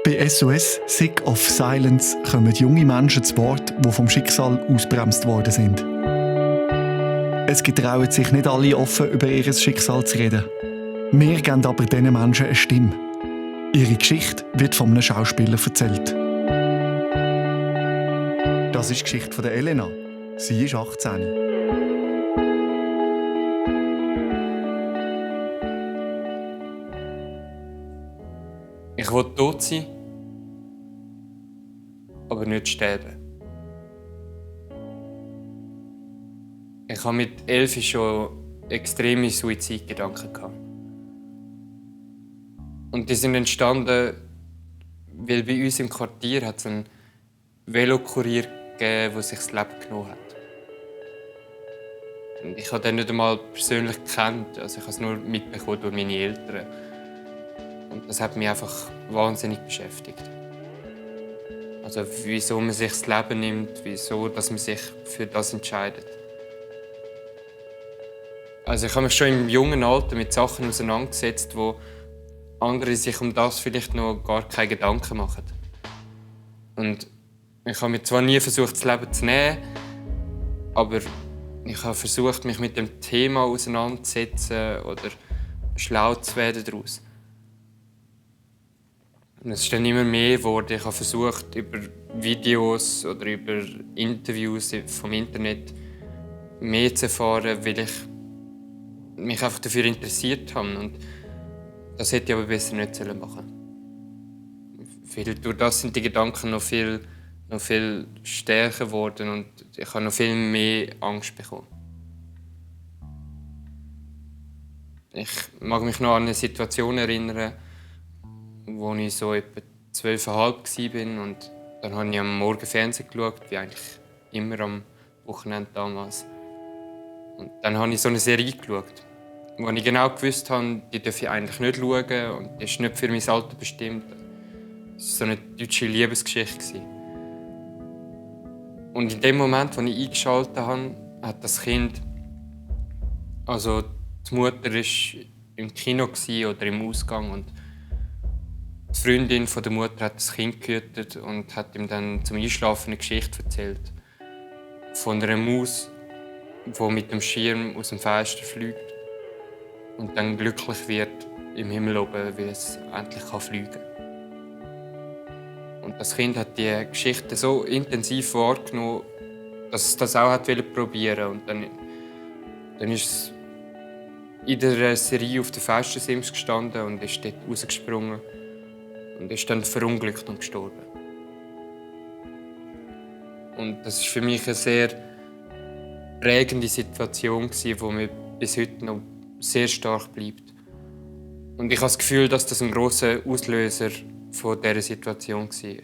Bei SOS Sick of Silence kommen junge Menschen zu Wort, die vom Schicksal ausbremst worden sind. Es getrauen sich nicht alle offen über ihr Schicksal zu reden. Wir geben aber diesen Menschen eine Stimme. Ihre Geschichte wird von einem Schauspieler erzählt. Das ist die Geschichte von Elena. Sie ist 18. Ich will tot sein, aber nicht sterben. Ich hatte mit 11 schon extreme Suizidgedanken. Und die sind entstanden, weil bei uns im Quartier hat es einen Velokurier gegeben, der sich das Leben genommen hat. Und ich habe den nicht einmal persönlich gekannt, also ich habe es nur mitbekommen durch meine Eltern. Und das hat mich einfach wahnsinnig beschäftigt. Also wieso man sich das Leben nimmt, wieso dass man sich für das entscheidet. Also ich habe mich schon im jungen Alter mit Sachen auseinandergesetzt, wo andere sich um das vielleicht noch gar keine Gedanken machen. Und ich habe mir zwar nie versucht, das Leben zu nehmen, aber ich habe versucht, mich mit dem Thema auseinanderzusetzen oder schlau zu werden daraus. Und es ist dann immer mehr geworden. Ich habe versucht, über Videos oder über Interviews vom Internet mehr zu erfahren, weil ich mich einfach dafür interessiert habe. Und das hätte ich aber besser nicht machen sollen. Weil durch das sind die Gedanken noch viel stärker geworden und ich habe noch viel mehr Angst bekommen. Ich mag mich noch an eine Situation erinnern, wo ich so etwa 12,5 war und dann habe ich am Morgen Fernsehen geschaut, wie eigentlich immer am Wochenende damals. Und dann habe ich so eine Serie geschaut, wo ich genau gewusst habe, die darf ich eigentlich nicht schauen und die ist nicht für mein Alter bestimmt. Es war so eine deutsche Liebesgeschichte. Und in dem Moment, als ich eingeschaltet habe, hat das Kind, also die Mutter war im Kino oder im Ausgang und die Freundin von der Mutter hat das Kind gehütet und hat ihm dann zum Einschlafen eine Geschichte erzählt. Von einer Maus, die mit dem Schirm aus dem Fenster fliegt und dann glücklich wird im Himmel oben, weil es endlich fliegen kann. Und das Kind hat die Geschichte so intensiv wahrgenommen, dass es das auch probieren wollte. Und dann ist es in der Serie auf der Fenstersims gestanden und ist dort rausgesprungen. Und ist dann verunglückt und gestorben. Und das war für mich eine sehr prägende Situation, die mir bis heute noch sehr stark bleibt. Und ich habe das Gefühl, dass das ein grosser Auslöser von dieser Situation war.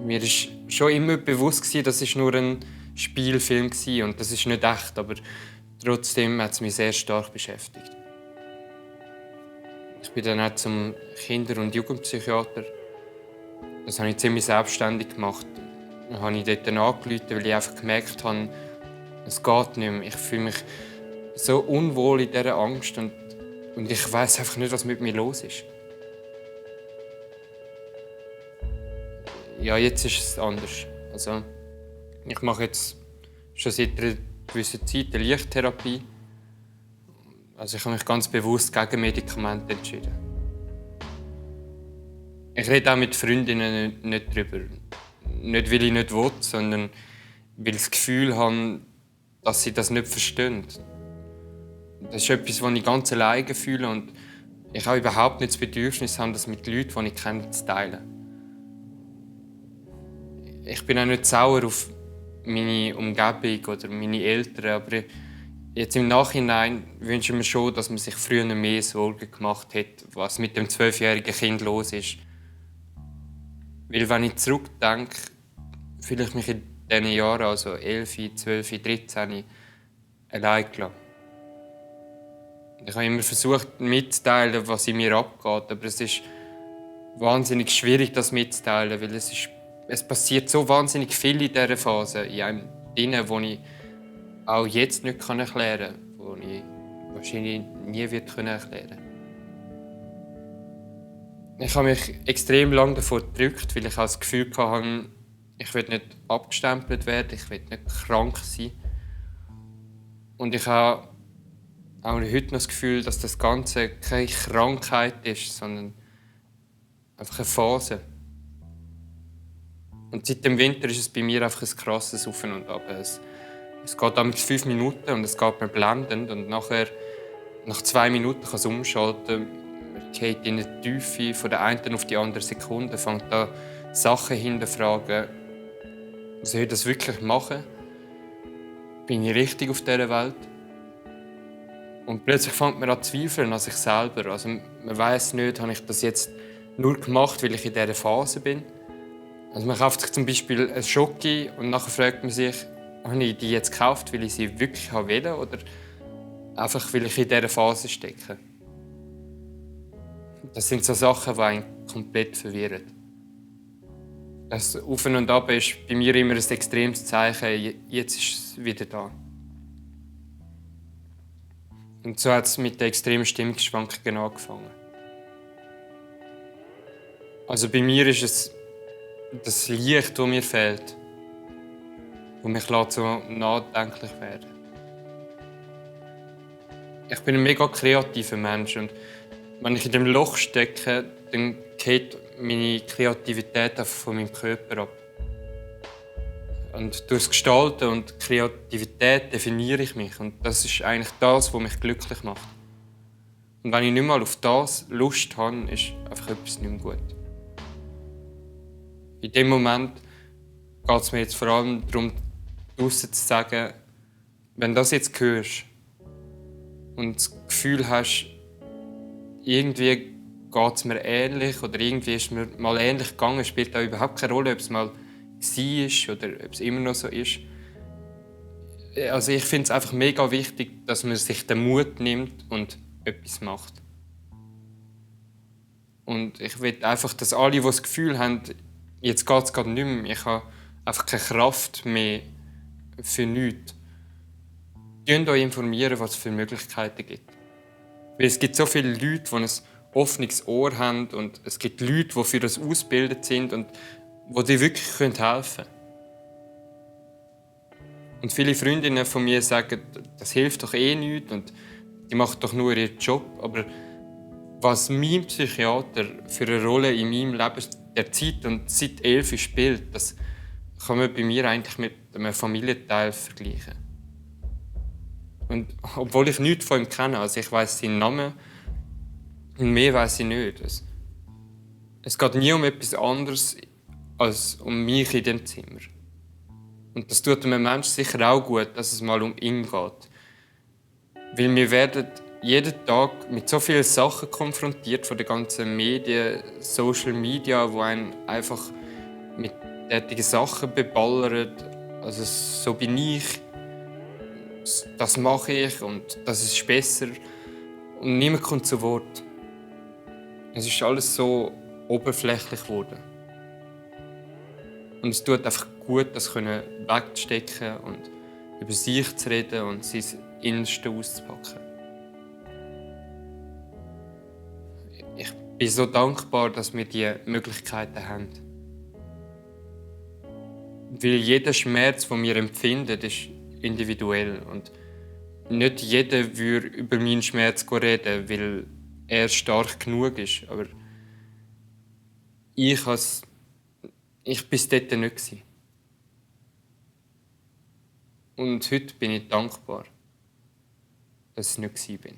Mir war schon immer bewusst, dass es nur ein Spielfilm war und das ist nicht echt, aber trotzdem hat es mich sehr stark beschäftigt. Ich bin dann auch zum Kinder- und Jugendpsychiater. Das habe ich ziemlich selbstständig gemacht. Dann habe ich dort angerufen, weil ich einfach gemerkt habe, es geht nicht mehr. Ich fühle mich so unwohl in dieser Angst und ich weiß einfach nicht, was mit mir los ist. Ja, jetzt ist es anders. Also, ich mache jetzt schon seit einer gewissen Zeit eine Lichttherapie. Also ich habe mich ganz bewusst gegen Medikamente entschieden. Ich rede auch mit Freundinnen nicht darüber. Nicht, weil ich nicht will, sondern weil ich das Gefühl habe, dass sie das nicht verstehen. Das ist etwas, was ich ganz alleine fühle und ich habe überhaupt nicht das Bedürfnis, das mit Leuten, die ich kenne, zu teilen. Ich bin auch nicht sauer auf meine Umgebung oder meine Eltern, aber jetzt im Nachhinein wünsche ich mir schon, dass man sich früher mehr Sorgen gemacht hätte, was mit dem 12-jährigen Kind los ist. Weil wenn ich zurückdenke, fühle ich mich in diesen Jahren, also 11, 12, 13, allein gelassen. Ich habe immer versucht mitzuteilen, was in mir abgeht, aber es ist wahnsinnig schwierig, das mitzuteilen, weil es passiert so wahnsinnig viel in dieser Phase, in einem drin, wo ich auch jetzt nicht erklären kann, wo ich wahrscheinlich nie erklären werde. Ich habe mich extrem lange davor gedrückt, weil ich das Gefühl hatte, ich will nicht abgestempelt werden, ich will nicht krank sein. Und ich habe auch heute noch das Gefühl, dass das Ganze keine Krankheit ist, sondern einfach eine Phase. Und seit dem Winter ist es bei mir einfach ein krasses Auf und Ab. Es geht damals 5 Minuten und es geht mir blendend. Und nachher, nach 2 Minuten kann es umschalten. Man geht in eine Tiefe von der einen auf die andere Sekunde, fängt an, Sachen hinterfragen. Soll ich das wirklich machen? Bin ich richtig auf dieser Welt? Und plötzlich fängt man an zu zweifeln an sich selber. Also man weiss nicht, habe ich das jetzt nur gemacht, weil ich in dieser Phase bin. Also man kauft sich zum Beispiel ein Schoki und nachher fragt man sich, habe ich die jetzt gekauft, weil ich sie wirklich wollte oder einfach, weil ich in dieser Phase stecke. Das sind so Sachen, die einen komplett verwirren. Das Auf und Ab ist bei mir immer ein extremes Zeichen, jetzt ist es wieder da. Und so hat es mit den extremen Stimmungsschwankungen angefangen. Also bei mir ist es das Licht, das mir fehlt, das mich so nachdenklich werden. Ich bin ein mega kreativer Mensch und wenn ich in dem Loch stecke, dann geht meine Kreativität einfach von meinem Körper ab. Und durch das Gestalten und Kreativität definiere ich mich. Und das ist eigentlich das, was mich glücklich macht. Und wenn ich nicht mal auf das Lust habe, ist einfach etwas nicht mehr gut. In dem Moment geht es mir jetzt vor allem darum, draussen zu sagen, wenn du das jetzt hörst und das Gefühl hast, irgendwie geht es mir ähnlich oder irgendwie ist mir mal ähnlich gegangen, spielt auch überhaupt keine Rolle, ob es mal war oder ob es immer noch so ist. Also ich finde es einfach mega wichtig, dass man sich den Mut nimmt und etwas macht. Und ich will einfach, dass alle, die das Gefühl haben, jetzt geht es gerade nicht mehr, ich habe einfach keine Kraft mehr für nichts. Informiert euch informieren, was es für Möglichkeiten gibt. Weil es gibt so viele Leute, die ein offenes Ohr haben und es gibt Leute, die für das ausgebildet sind und die dir wirklich helfen können. Und viele Freundinnen von mir sagen, das hilft doch eh nichts und die macht doch nur ihren Job. Aber was mein Psychiater für eine Rolle in meinem Leben der Zeit und seit 11 spielt, das kann man bei mir eigentlich mit einem Familienteil vergleichen. Und obwohl ich nichts von ihm kenne, also ich weiss seinen Namen und mehr weiss ich nicht. Es geht nie um etwas anderes als um mich in dem Zimmer. Und das tut einem Menschen sicher auch gut, dass es mal um ihn geht. Weil wir werden jeden Tag mit so vielen Sachen konfrontiert von den ganzen Medien, Social Media, wo einen einfach mit derartigen Sachen beballern. Also so bin ich, das mache ich und das ist besser. Und niemand kommt zu Wort. Es ist alles so oberflächlich geworden. Und es tut einfach gut, das wegzustecken und über sich zu reden und sein Innerste auszupacken. Ich bin so dankbar, dass wir diese Möglichkeiten haben. Weil jeder Schmerz, den wir empfinden, ist individuell. Und nicht jeder würde über meinen Schmerz reden, weil er stark genug ist. Aber ich war bis dort nicht. Und heute bin ich dankbar, dass ich nicht war.